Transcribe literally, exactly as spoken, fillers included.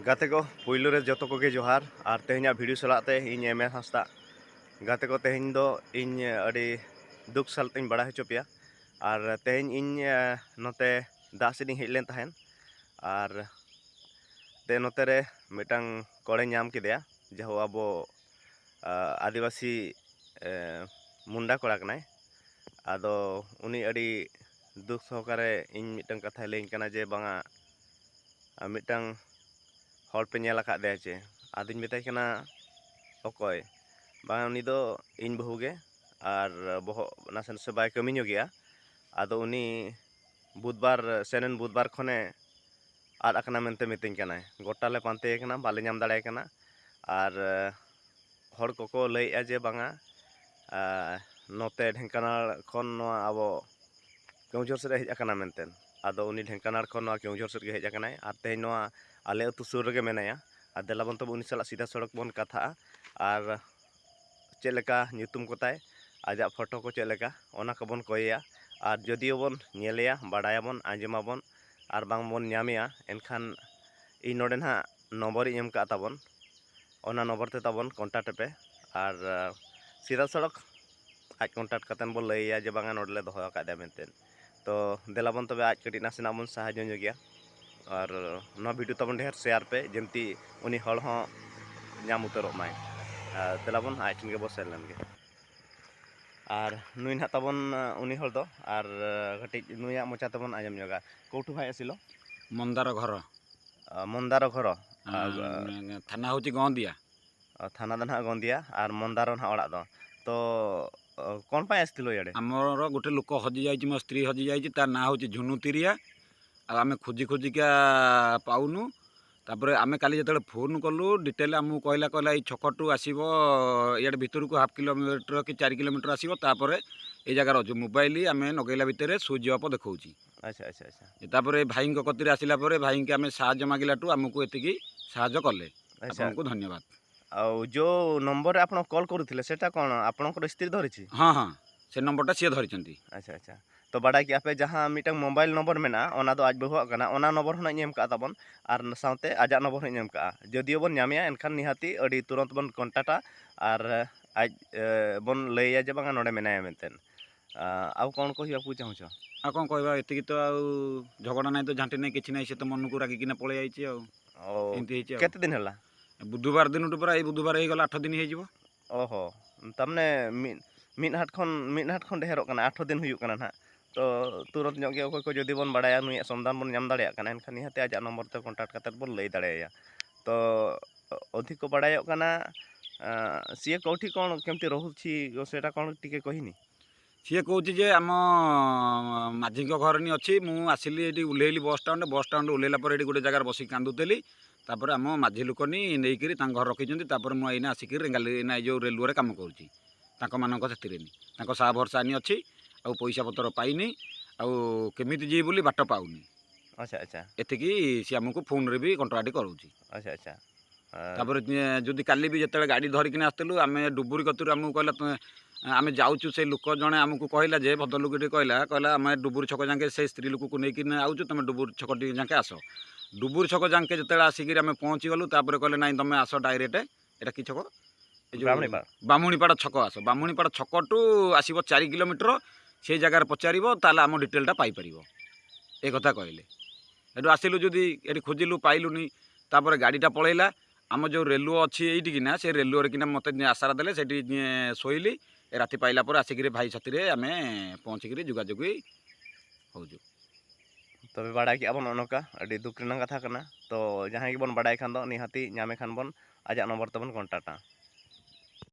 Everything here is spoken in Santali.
ᱜᱟᱛᱮ ᱠᱚ, ᱯᱳᱭᱞᱳ ᱨᱮ ᱡᱚᱛᱚ ᱠᱚᱜᱮ ᱡᱚᱦᱟᱨ, ᱟᱨ ᱛᱮᱦᱮᱧᱟᱜ ᱵᱷᱤᱰᱤᱭᱳ ᱥᱟᱞᱟᱜ ᱛᱮ ᱤᱧ ᱮᱢ ᱮᱥ ᱦᱟᱸᱥᱫᱟ᱾ ᱜᱟᱛᱮ ᱠᱚ, ᱛᱮᱦᱮᱧ ᱫᱚ ᱤᱧ ᱟᱹᱰᱤ ᱫᱩᱠ ᱥᱟᱞᱟᱜ ᱛᱮᱧ ᱵᱟᱲᱟᱭ ᱦᱚᱪᱚ ᱯᱮᱭᱟ, ᱟᱨ ᱛᱮᱦᱮᱧ ᱤᱧ, ᱮ, ᱱᱚᱛᱮ ᱫᱟᱜ ᱥᱮᱫ ᱤᱧ ᱦᱮᱡ ᱞᱮᱱ ᱛᱟᱦᱮᱸᱫ, ᱟᱨ ᱛᱮ ᱱᱚᱛᱮ ᱨᱮ ᱢᱤᱫᱴᱟᱝ ᱠᱚᱲᱟᱧ ᱧᱟᱢ ᱠᱮᱫᱮᱭᱟ, ᱡᱟᱦᱳ ᱟᱵᱚ, ᱟ, ᱟᱹᱫᱤᱵᱟᱹᱥᱤ, ᱮ, ᱢᱩᱱᱰᱟ ᱠᱚᱲᱟ ᱠᱟᱱᱟᱭ᱾ ᱟᱫᱚ ᱩᱱᱤ ᱟᱹᱰᱤ ᱫᱩᱠ ᱥᱚᱦᱚᱠᱟᱨᱮ ᱤᱧ ᱢᱤᱫᱴᱟᱝ ᱠᱟᱛᱷᱟᱭ ᱞᱟᱹᱭᱟᱹᱧ ᱠᱟᱱᱟ ᱡᱮ, ᱵᱟᱝᱟ, ᱟᱨ ᱢᱤᱫᱴᱟᱝ ᱦᱚᱲ ᱯᱮ ᱧᱮᱞ ᱟᱠᱟᱫᱮᱭᱟ ᱪᱮ? ᱟᱫᱚᱧ ᱢᱮᱛᱟᱭ ᱠᱟᱱᱟ, "ᱚᱠᱚᱭ?" "ᱵᱟᱝ, ᱩᱱᱤ ᱫᱚ ᱤᱧ ᱵᱟᱹᱦᱩ ᱜᱮ, ᱟᱨ ᱵᱚᱦᱚᱜ ᱱᱟᱥᱮ ᱱᱟᱥᱮ ᱵᱟᱭ ᱠᱟᱹᱢᱤ ᱧᱚᱜ ᱜᱮᱭᱟ᱾ ᱟᱫᱚ ᱩᱱᱤ ᱵᱩᱫᱷᱵᱟᱨ, ᱥᱮᱱᱮᱱ ᱵᱩᱫᱷᱵᱟᱨ ᱠᱷᱚᱱᱮ ᱟᱫ ᱟᱠᱟᱱᱟ ᱢᱮᱱᱛᱮ ᱢᱤᱛᱟᱹᱧ ᱠᱟᱱᱟᱭ᱾ ᱜᱚᱴᱟ ᱞᱮ ᱯᱟᱱᱛᱮᱭᱮ ᱠᱟᱱᱟ, ᱵᱟᱞᱮ ᱧᱟᱢ ᱫᱟᱲᱮᱭᱟᱭ ᱠᱟᱱᱟ᱾ ᱟᱨ, ᱮ, ᱦᱚᱲ ᱠᱚᱠᱚ ᱞᱟᱹᱭᱮᱫᱼᱟ ᱡᱮ ᱵᱟᱝᱟ, ᱮ, ᱱᱚᱛᱮ ᱰᱷᱮᱝᱠᱟᱱᱟᱲ ᱠᱷᱚᱱ ᱱᱚᱣᱟ ᱟᱵᱚ ᱠᱮᱣᱚᱱᱡᱷᱚᱨ ᱥᱮᱫ ᱮ ᱦᱮᱡ ᱟᱠᱟᱱᱟ ᱢᱮᱱᱛᱮ᱾ ᱟᱫᱚ ᱩᱱᱤ ᱰᱷᱮᱝᱠᱟᱱᱟᱲ ᱠᱷᱚᱱ ᱱᱚᱣᱟ ᱠᱮᱣᱚᱱᱡᱷᱚᱨ ᱥᱮᱫ ᱜᱮ ᱦᱮᱡ ᱟᱠᱟᱱᱟᱭ, ᱟᱨ ᱛᱮᱦᱮᱧ ᱱᱚᱣᱟ ᱟᱞᱮ ᱟᱹᱛᱩ ᱥᱩᱨ ᱨᱮᱜᱮ ᱢᱮᱱᱟᱭᱟ᱾ ᱟᱨ ᱫᱮᱞᱟ ᱵᱚᱱ ᱛᱚᱵᱮ ᱩᱱᱤ ᱥᱟᱞᱟᱜ ᱥᱤᱫᱷᱟ ᱥᱚᱲᱚᱠ ᱵᱚᱱ ᱠᱟᱛᱷᱟᱜᱼᱟ, ᱟᱨ ᱪᱮᱫ ᱞᱮᱠᱟ ᱧᱩᱛᱩᱢ ᱠᱚᱛᱟᱭ, ᱟᱡᱟᱜ ᱯᱷᱳᱴᱳ ᱠᱚ ᱪᱮᱫ ᱞᱮᱠᱟ, ᱚᱱᱟ ᱠᱚᱵᱚᱱ ᱠᱚᱭᱮᱭᱟ᱾ ᱟᱨ ᱡᱚᱫᱤᱭᱳ ᱵᱚᱱ ᱧᱮᱞᱮᱭᱟ, ᱵᱟᱰᱟᱭᱟᱵᱚᱱ, ᱟᱸᱡᱚᱢᱟᱵᱚᱱ, ᱟᱨ ᱵᱟᱝ ᱵᱚᱱ ᱧᱟᱢᱮᱭᱟ, ᱮᱱᱠᱷᱟᱱ ᱤᱧ ᱱᱚᱰᱮ ᱱᱟᱦᱟᱜ ᱱᱚᱢᱵᱚᱨᱤᱧ ᱮᱢ ᱠᱟᱜ ᱛᱟᱵᱚᱱ, ᱚᱱᱟ ᱱᱚᱢᱵᱚᱨ ᱛᱮ ᱛᱟᱵᱚᱱ ᱠᱚᱱᱴᱟᱠᱴ ᱯᱮ᱾ ᱟᱨ, ᱟ, ᱥᱤᱫᱷᱟ ᱥᱚᱲᱚᱠ ᱟᱡ ᱠᱚᱱᱴᱟᱠᱴ ᱠᱟᱛᱮᱱ ᱵᱚᱱ ᱞᱟᱹᱭ ᱟᱭᱟ ᱡᱮ, "ᱵᱟᱝᱟ, ᱱᱚᱰᱮ ᱞᱮ ᱫᱚᱦᱚ ᱟᱠᱟᱫᱮᱭᱟ" ᱢᱮᱱᱛᱮ᱾ ᱛᱚ ᱫᱮᱞᱟ ᱵᱚᱱ ᱛᱚᱵᱮ ᱟᱡ ᱠᱟᱹᱴᱤᱡ ᱱᱟᱥᱮᱱᱟᱜ ᱵᱚᱱ ᱥᱟᱦᱟᱡᱽᱡᱚ ᱧᱚᱜᱮᱭᱟ, ᱟᱨ ᱱᱚᱣᱟ ᱵᱷᱤᱰᱤᱭᱳ ᱛᱟᱵᱚᱱ ᱰᱷᱮᱨ ᱥᱮᱭᱟᱨ ᱯᱮ, ᱡᱮᱢᱛᱤ ᱩᱱᱤ ᱦᱚᱲ ᱦᱚᱸ ᱧᱟᱢ ᱩᱛᱟᱹᱨᱚᱜ ᱢᱟᱭ᱾ ᱟᱨ ᱫᱮᱞᱟ ᱵᱚᱱ ᱟᱡ ᱴᱷᱮᱱ ᱜᱮᱵᱚᱱ ᱥᱮᱱ ᱞᱮᱱ ᱜᱮ᱾ ᱟᱨ ᱱᱩᱭ ᱱᱟᱦᱟᱜ ᱛᱟᱵᱚᱱ, ᱟ, ᱩᱱᱤ ᱦᱚᱲ ᱫᱚ, ᱟᱨ, ᱟ, ᱠᱟᱹᱴᱤᱡ ᱱᱩᱭᱟᱜ ᱢᱚᱪᱟ ᱛᱮᱵᱚᱱ ᱟᱸᱡᱚᱢ ᱧᱚᱜᱟ᱾ ᱠᱳᱣᱴᱷᱩ ᱵᱷᱟᱭ ᱟᱥᱤᱞᱚ? ᱢᱚᱱᱫᱟᱨᱚ ᱜᱷᱚᱨᱚ᱾ ᱟ, ᱢᱚᱱᱫᱟᱨᱚ ᱜᱷᱚᱨᱚ᱾ ᱟᱨ, ᱟ, ᱛᱷᱟᱱᱟ ᱦᱚᱪᱪᱷᱮ ᱜᱚᱸᱫᱤᱭᱟ᱾ ᱟ, ᱛᱷᱟᱱᱟ ᱫᱚ ᱱᱟᱦᱟᱜ ᱜᱚᱸᱫᱤᱭᱟ ᱟᱨ ᱢᱚᱱᱫᱟᱨᱚ ᱱᱟᱦᱟᱜ ᱚᱲᱟᱜ ᱫᱚ᱾ ତ, ଅ, କ'ଣ ପାଇଁ ଆସିଥିଲ ଇଆଡ଼େ? ଆମର ଗୋଟେ ଲୋକ ହଜି ଯାଇଛି, ମୋ ସ୍ତ୍ରୀ ହଜି ଯାଇଛି, ତା ନାଁ ହଉଛି ଝୁନୁ ତିରିଆ। ଆଉ ଆମେ ଖୋଜି ଖୋଜିକା ପାଉନୁ। ତାପରେ ଆମେ କାଲି ଯେତେବେଳେ ଫୋନ୍ କଲୁ, ଡିଟେଲ୍ ଆମକୁ କହିଲା, କହିଲା, "ଏଇ ଛକଠୁ ଆସିବ, ଇଆଡ଼େ ଭିତରକୁ ହାଫ୍ କିଲୋମିଟର କି ଚାରି କିଲୋମିଟର ଆସିବ, ତାପରେ ଏଇ ଜାଗାରେ ଅଛି।" ମୋବାଇଲ ଆମେ ନଗେଇଲା ଭିତରେ ସୁଇଚ୍ ଅଫ୍ ଦେଖଉଛି। ଆଚ୍ଛା, ଆଚ୍ଛା, ଆଚ୍ଛା। ତାପରେ ଭାଇଙ୍କ କତିରେ ଆସିଲା ପରେ ଭାଇଙ୍କି ଆମେ ସାହାଯ୍ୟ ମାଗିଲାଠୁ ଆମକୁ ଏତିକି ସାହାଯ୍ୟ କଲେ। ଆଚ୍ଛା। ଆପଣଙ୍କୁ ଧନ୍ୟବାଦ। ଆଉ ଯୋଉ ନମ୍ବରରେ ଆପଣ କଲ୍ କରୁଥିଲେ, ସେଟା କ'ଣ ଆପଣଙ୍କର ସ୍ତ୍ରୀ ଧରିଛି? ହଁ, ହଁ, ସେ ନମ୍ବରଟା ସିଏ ଧରିଛନ୍ତି। ଆଚ୍ଛା, ଆଚ୍ଛା। ᱛᱚ ᱵᱟᱰᱟᱭ ᱠᱮᱜᱼᱟ ᱯᱮ, ᱡᱟᱦᱟᱸ ᱢᱤᱫᱴᱟᱝ ᱢᱳᱵᱟᱭᱤᱞ ᱱᱚᱢᱵᱚᱨ ᱢᱮᱱᱟᱜᱼᱟ, ᱚᱱᱟ ᱫᱚ ᱟᱡ ᱵᱟᱹᱦᱩᱣᱟᱜ ᱠᱟᱱᱟ, ᱚᱱᱟ ᱱᱚᱢᱵᱚᱨ ᱦᱚᱸ ᱱᱟᱜ ᱤᱧ ᱮᱢ ᱠᱟᱜᱼᱟ ᱛᱟᱵᱚᱱ, ᱟᱨ ᱥᱟᱶᱛᱮ ᱟᱡᱟᱜ ᱱᱚᱢᱵᱚᱨ ᱦᱚᱸᱧ ᱮᱢ ᱠᱟᱜᱼᱟ᱾ ᱡᱚᱫᱤᱭᱳ ᱵᱚᱱ ᱧᱟᱢᱮᱭᱟ, ᱮᱱᱠᱷᱟᱱ ᱱᱤᱦᱟᱹᱛᱤ ᱟᱹᱰᱤ ᱛᱩᱨᱟᱹᱱᱛ ᱵᱚᱱ ᱠᱚᱱᱴᱟᱠᱴᱟ ᱟᱨ ᱟᱡ, ᱮ, ᱵᱚᱱ ᱞᱟᱹᱭᱟ ᱡᱮ ᱵᱟᱝᱟ ᱱᱚᱰᱮ ᱢᱮᱱᱟᱭᱟ ᱢᱮᱱᱛᱮ᱾ ᱟ, ଆଉ କ'ଣ କହିବାକୁ ଚାହୁଁଛ? ଆଉ କ'ଣ କହିବା, ଏତିକି ତ ଆଉ। ଝଗଡ଼ା ନାହିଁ ତ ଝାଣ୍ଟି ନାହିଁ, କିଛି ନାହିଁ, ସେ ତ ମନକୁ ରାଗିକିନା ପଳେଇ ଆଇଛି ଆଉ। ଓ, ଏମିତି ହେଇଛି ଆଉ। କେତେ ଦିନ ହେଲା? ବୁଧବାର ଦିନଠୁ, ପୁରା ଏଇ ବୁଧବାର ହେଇଗଲା, ଆଠ ଦିନ ହେଇଯିବ। ଓହୋ, ତାମାନେ ମି-, ᱢᱤᱫ ᱦᱟᱴ ᱠᱷᱚᱱ, ᱢᱤᱫ ᱦᱟᱴ ᱠᱷᱚᱱ ᱰᱷᱮᱨᱚᱜ ᱠᱟᱱᱟ, ᱟᱴᱷᱨᱚ ᱫᱤᱱ ᱦᱩᱭᱩᱜ ᱠᱟᱱᱟ ᱱᱟᱦᱟᱜ᱾ ᱛᱚ ᱛᱩᱨᱟᱹᱛ ᱧᱚᱜ ᱜᱮ ᱚᱠᱚᱭ ᱠᱚ ᱡᱩᱫᱤ ᱵᱚᱱ ᱵᱟᱲᱟᱭᱟ, ᱱᱩᱭᱟᱜ ᱥᱚᱱᱫᱷᱟᱱ ᱵᱚᱱ ᱧᱟᱢ ᱫᱟᱲᱮᱭᱟᱜ ᱠᱟᱱᱟ, ᱮᱱᱠᱷᱟᱱ ᱱᱤᱦᱟᱹᱛ ᱟᱡᱟᱜ ᱱᱚᱢᱵᱚᱨ ᱛᱮ ᱠᱚᱱᱴᱟᱠᱴ ᱠᱟᱛᱮᱫ ᱵᱚᱱ ᱞᱟᱹᱭ ᱫᱟᱲᱮᱭᱟᱭᱟ᱾ ᱛᱚ ᱚᱫᱷᱤᱠ ᱠᱚ ᱵᱟᱲᱟᱭᱚᱜ ᱠᱟᱱᱟ, ᱟᱸ, ସିଏ କୋଉଠି କ'ଣ କେମିତି ରହୁଛି, ସେଇଟା କ'ଣ ଟିକେ କହିନି? ସିଏ କହୁଛି ଯେ, "ଆମ ମାଝୀଙ୍କ ଘର ନି ଅଛି, ମୁଁ ଆସିଲି ଏଇଠି, ଓହ୍ଲେଇଲି ବସ୍ ଷ୍ଟାଣ୍ଡ, ବସ୍ ଷ୍ଟାଣ୍ଡ ଓହ୍ଲେଇଲା ପରେ ଏଇଠି ଗୋଟେ ଜାଗାରେ ବସିକି କାନ୍ଦୁଥିଲି, ତାପରେ ଆମ ମାଝୀ ଲୋକ ନି ନେଇକିରି ତାଙ୍କ ଘର ରଖିଛନ୍ତି, ତାପରେ ମୁଁ ଏଇନା ଆସିକିରି ରେଙ୍ଗାଲି, ଏଇନା ଏଇ ଯୋଉ ରେଲୱେରେ କାମ କରୁଛି, ତାଙ୍କମାନଙ୍କ ସେଥିରେ ନି, ତାଙ୍କ ସାହା ଭରସା ନି ଅଛି, ଆଉ ପଇସା ପତ୍ର ପାଇନି, ଆଉ କେମିତି ଯିବି ବୋଲି ବାଟ ପାଉନି।" ଆଚ୍ଛା, ଆଚ୍ଛା। ଏତିକି ସିଏ ଆମକୁ ଫୋନ୍ରେ ବି କଣ୍ଟ୍ରାକ୍ଟ କରଉଛି। ଆଚ୍ଛା, ଆଚ୍ଛା। ଆ, ତାପରେ ଯେ-, ଯଦି କାଲି ବି ଯେତେବେଳେ ଗାଡ଼ି ଧରିକିନା ଆସିଥିଲୁ, ଆମେ ଡୁବୁରି କତିରୁ ଆମକୁ କହିଲା, "ତମେ, ଆମେ ଯାଉଛୁ।" ସେ ଲୋକ ଜଣେ ଆମକୁ କହିଲା ଯେ, ଭଦ୍ରଲୋକଟି କହିଲା, କହିଲା, "ଆମେ ଡୁବୁରି ଛକ ଯାକେ ସେ ସ୍ତ୍ରୀ ଲୋକକୁ ନେଇକି ନା ଆଉଛୁ, ତମେ ଡୁବୁରି ଛକ ଟି ଯାକେ ଆସ।" ଡୁବୁରି ଛକ ଯାକେ ଯେତେବେଳେ ଆସିକିରି ଆମେ ପହଞ୍ଚିଗଲୁ, ତାପରେ କହିଲେ, "ନାଇଁ, ତମେ ଆସ ଡାଇରେକ୍ଟ।" ଏଇଟା କି ଛକ? ଏ ଯୋଉ ବାମୁଣିପାଳ। ବାମୁଣିପାଳ ଛକ ଆସ। ବାମୁଣିପାଳ ଛକଠୁ ଆସିବ ଚାରି କିଲୋମିଟର, ସେଇ ଜାଗାରେ ପଚାରିବ, ତାହେଲେ ଆମ ଡିଟେଲଟା ପାଇପାରିବ। ଏ କଥା କହିଲେ। ଏଠୁ ଆସିଲୁ, ଯଦି ଏଠି ଖୋଜିଲୁ, ପାଇଲୁନି, ତାପରେ ଗାଡ଼ିଟା ପଳେଇଲା। ଆମ ଯୋଉ ରେଲୱେ ଅଛି ଏଇଠିକିନା, ସେ ରେଲୱେରେ କିନା ମୋତେ ଆଶାରା ଦେଲେ, ସେଠି, ଏ, ଶୋଇଲି। ରାତି ପାଇଲା ପରେ ଆସିକିରି ଭାଇ ସାଥିରେ ଆମେ ପହଞ୍ଚିକିରି ଯୋଗାଯୋଗ ହଉଛୁ। ᱛᱚᱵᱮ ᱵᱟᱲᱟᱭ ᱠᱮᱜᱼᱟ ᱵᱚᱱ ᱱᱚᱜᱼᱚ ᱱᱚᱝᱠᱟ, ᱟᱹᱰᱤ ᱫᱩᱠ ᱨᱮᱱᱟᱜ ᱠᱟᱛᱷᱟ ᱠᱟᱱᱟ᱾ ᱛᱚ ᱡᱟᱦᱟᱸᱭ ᱜᱮᱵᱚᱱ ᱵᱟᱲᱟᱭ ᱠᱷᱟᱱ ᱫᱚ ᱱᱤᱦᱟᱹᱛᱤ ᱧᱟᱢᱮ ᱠᱷᱟᱱ ᱵᱚᱱ, ᱟᱡᱟᱜ ᱱᱚᱢᱵᱚᱨ ᱛᱮᱵᱚᱱ ᱠᱚᱱᱴᱟᱠᱴᱟ᱾